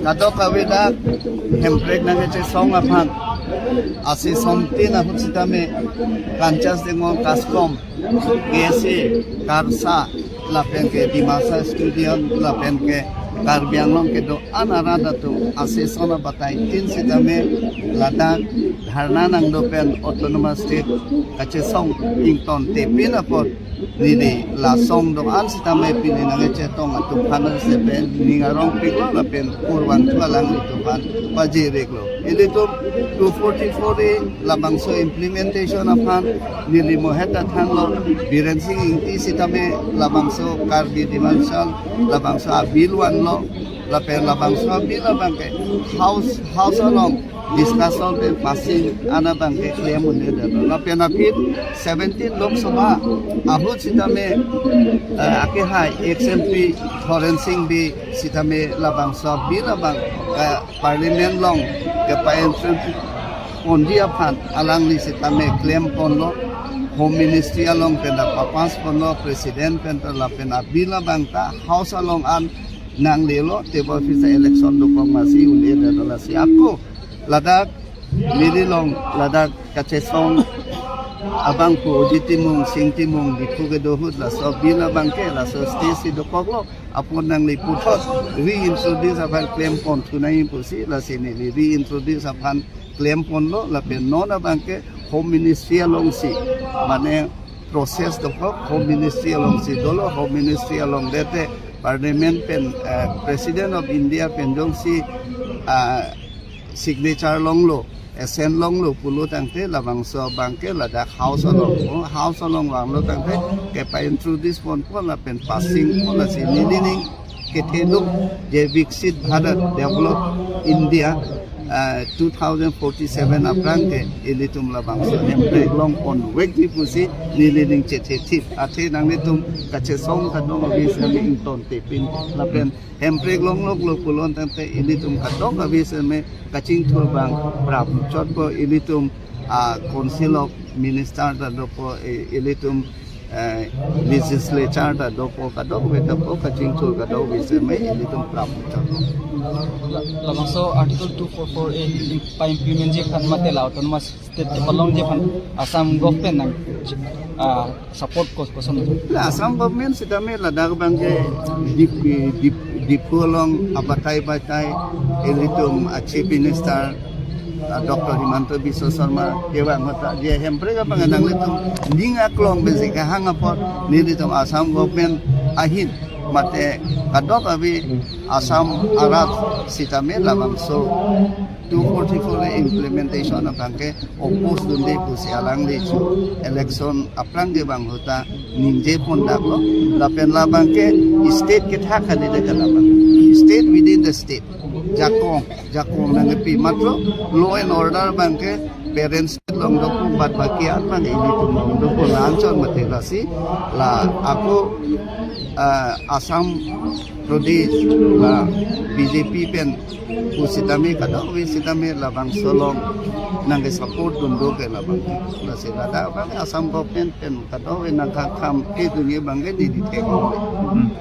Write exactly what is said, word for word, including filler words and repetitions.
Kadokave dak hemprek nangkachesong aphan, ase somtin ahut sitame Kanchas Dengmol Kaskom, K S A, KARSA, lapen ke Dimasa Student, lapen ke Karbi Anglong kedo-an arat atum ase son abatai tin sitame ladak dharna nangdo pen Autonomous State kachesong ingtontepin apot neli la song do-an sitame pini nangkachetong atum aphan ase pen ning arongpiklo lapen kurvangthu alanglitum aphan pajir-iklo. Ilitum two forty-four A labangso implementation aphan neli mohet ta thanlo, Biren Singh Ingti sitame labangso Karbi Dimachal labangso a-bill vanlo, lapen labangso a-bill abangke House, House along discussion pen passing an abangke klem un-edetlo. Lapen aphi seventeen Lok Sabha ahut sitame, eh, akehai ex M P Horen Singh Bey sitame labangso a-bill abang, eh, Parliament along kepa-introduce ponji aphan alangli sitame klem ponlo, Home Ministry along pen ta pa-pass ponlo, President pen ta lapen a-bill abang ta House along an nanglelo, tebol phisa election dokok masi un-edetlo. Lasi ako ladak neli along ladak kachesong abang pu Ojit Timung, Sing Timung, Diphu kedo ahut laso a-bill abangke laso stage si dokoklo, apot nangli puthot reintroduce aphan klem ponthu nangji pusi, lasi neli reintroduce aphan klem ponlo, lapen non abangke Home Ministry alongsi, mane process dokok Home Ministry alongsi dolo, Home Ministry along dete Parliament pen, eh, President of India pen jongsi, ah, signature longlo, assent longlo pulo tangte labangso abangke ladak House along, oh, House along vanglo tangte kepa-introduce ponpo lapen passing po, lasi nelining ketheduk je Viksit Bharat, Developed India, eh, two thousand forty-seven aphrang ke ilitum labangso hemprek long ponvekji pusi nelining chethethip. Athe nanglitum kachesong kadokave sitame ingtontepin lapen hemprek longloklo pulo tangte ilitum kadokave sitame kachingthur abang prapchotpo, ilitum, ah, Council of Minister ta dopo, eh, ilitum, eh, Legislature ta dopo, kadokave ta po, kachingthur kadokave sitame ilitum prapchotpo. Labangso Article two four four A pa-implement ji aphan mate la Autonomous State kepalongji aphan Assam government nang, ah, support kos koson? La Assam government sitame ladak abangke Dip-, Dip-, Diphu along abatai batai ilitum a-Chief Minister, ah, Doctor Himanta Biswa Sarma kevang ahut ta je hemprek abang nanglitum ning aklong pensi kehang apot nelitum Assam government ahin mate kadokave Assam arat sitame labangso two forty-four A implementation abangke oppose dunde pusi alangli chu election aphrang kevang ahut ta ningje pondaklo, lapen labangke state kethak kali de kalabang. State within the state. Jakong, jakong nangkepi matro law and order abangke parents along dopo, bad baki an abang ilitum along dopo, la-anchot mate lasi la ako, ah, Assam Pradesh la B J P pen pu sitame kadokave sitame labangso along nangke-support dun do ke labang. Lasi ladak abang Assam government pen kadokave nangkakam kedunji abangke di di thek. Hmm.